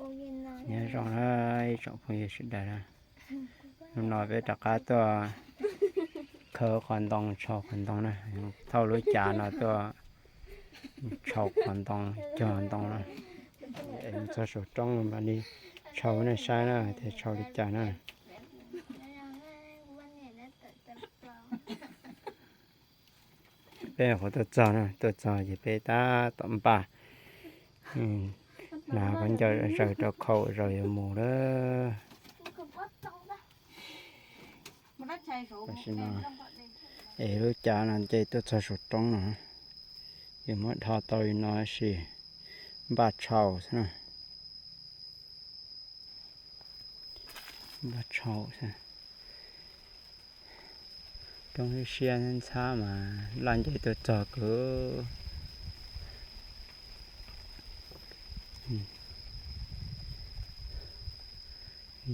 Nyob zoo na ib tsoom phooj ywg sawv daws na, hnub no peb rov qab tuaj khawb qhov ntoo, tshau qhov ntoo na, thauj lub cav no tuaj tshau qhov ntoo, cog ntoo na. Es mus txog saum roob mam li tshau nej saib na, tias tshau li cas na. Peb qhuav tuaj txog na, tuaj txog ces peb tab tom npaj, hnav khaub ncaws zaws rau khau zaws yuav mus lawm. Tam sim no es lub cav no nce tuaj txog saum roob no, yuav muab dho tau li no tab sis npaj tshau xwb na. Npaj tshau xwb. Roob siab ntxhab mas laj nce tuaj txog kawg.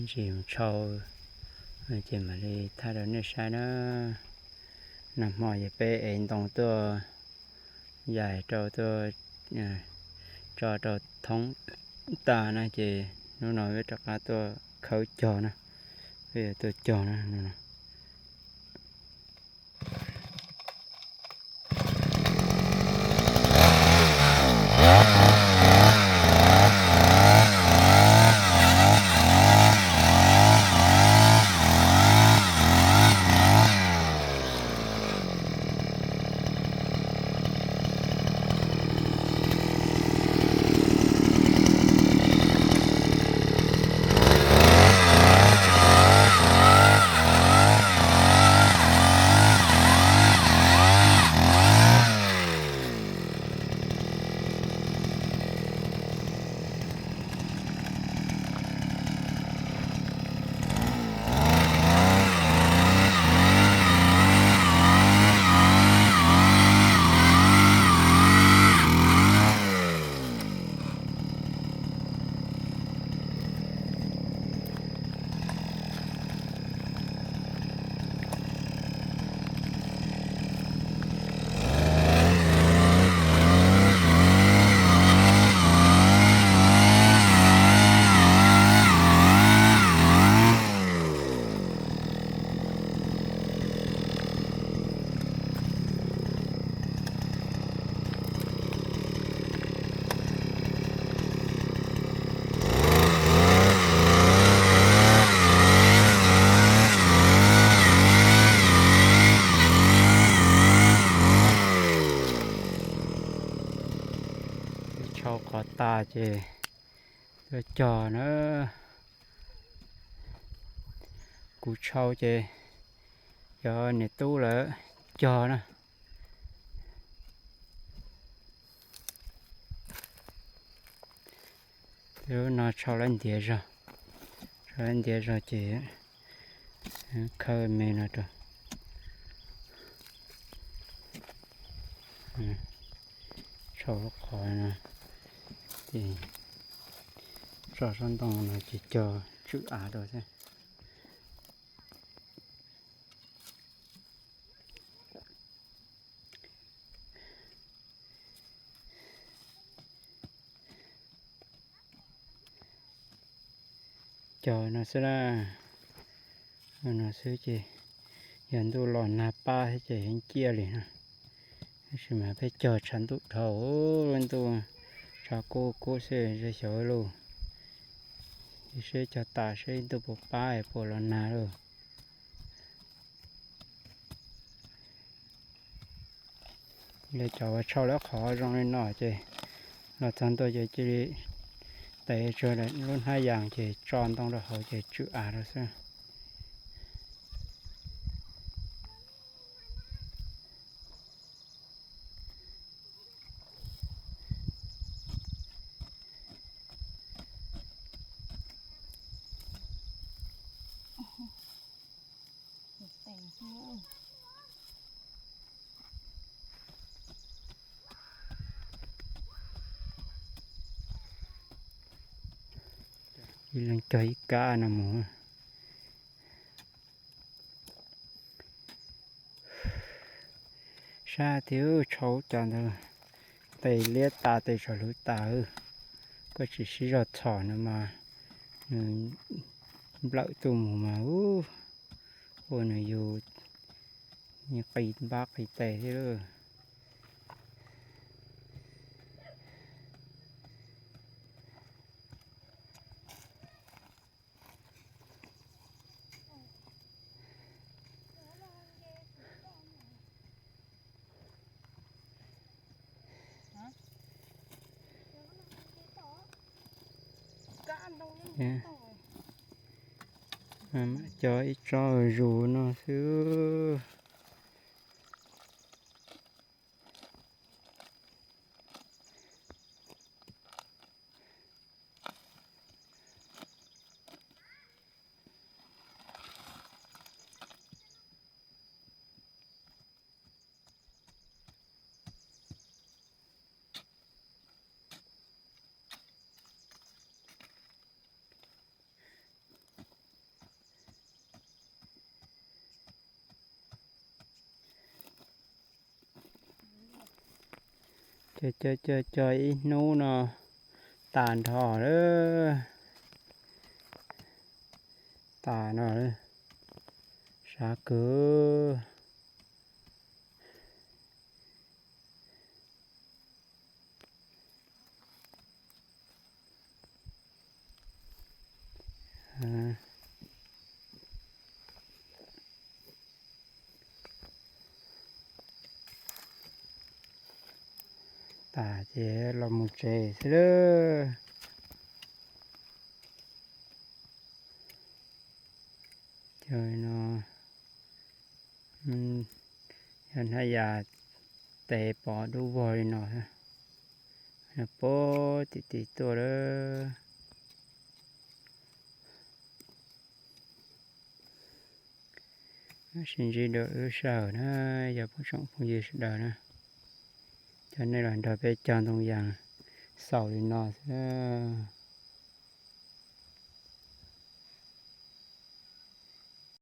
Ntsis mus tshau ces mam li thaij rau nej saib na. Nag hmo ces peb ev ntoo tuaj yais rau tuaj tso rau thoob tas na, ces hnub no peb rov qab tuaj khawb cog na, peb yuav tuaj cog na no. Tshau qhov tas ces tuaj cog na. Kuv tshau ces cov niam tub lawv cog na. Lub no tshau lawv ntiav zog, tshau lawv ntiav zog ces khawb me no rau. Tshau lub qhov no, tso sab ntoo no ces cog tswm av rau xwb. Cog no xwb na, no xwb ces yog ntuj los nag pab thiab ces yeej ciaj li no. Tab sis mas peb cog tshav ntuj dhau, ntuj tshav kub kub xwb, xyov lub, seb cog tas seb ntuj puas pab puas los nag lauj. Lawv cov uas tshau lawv qhov zoo li no ces los txog ntua ces cia li tev tsuag lub hnab yas ces tso ntoo rau hauv ces tswm av rau xwb. Ib leeg cog ib kab no mus. Sab tiag, tshau cov ntawd tes liab tas tes tsam hluav tas, kub Koj tsis sib zog txhom no mas nws nplawm tuaj mus mas ua nws yug qi npab qi tes thiab lauj. Cog ib tsob zus no xwb. Cog cog cog cog ib hnub no tas nrho lawm. Tas no, sab kawg. Tas ces los mus tsev xwb lawm. Cov no yog hnab yas tes pom dub vog li no, puag tim tid tuaj lawm. Sib ntsib dua lub sij hawm na, yog phooj ywg sawv daws na, coj nej los nrog peb cog ntoo yas xaus li no xwb.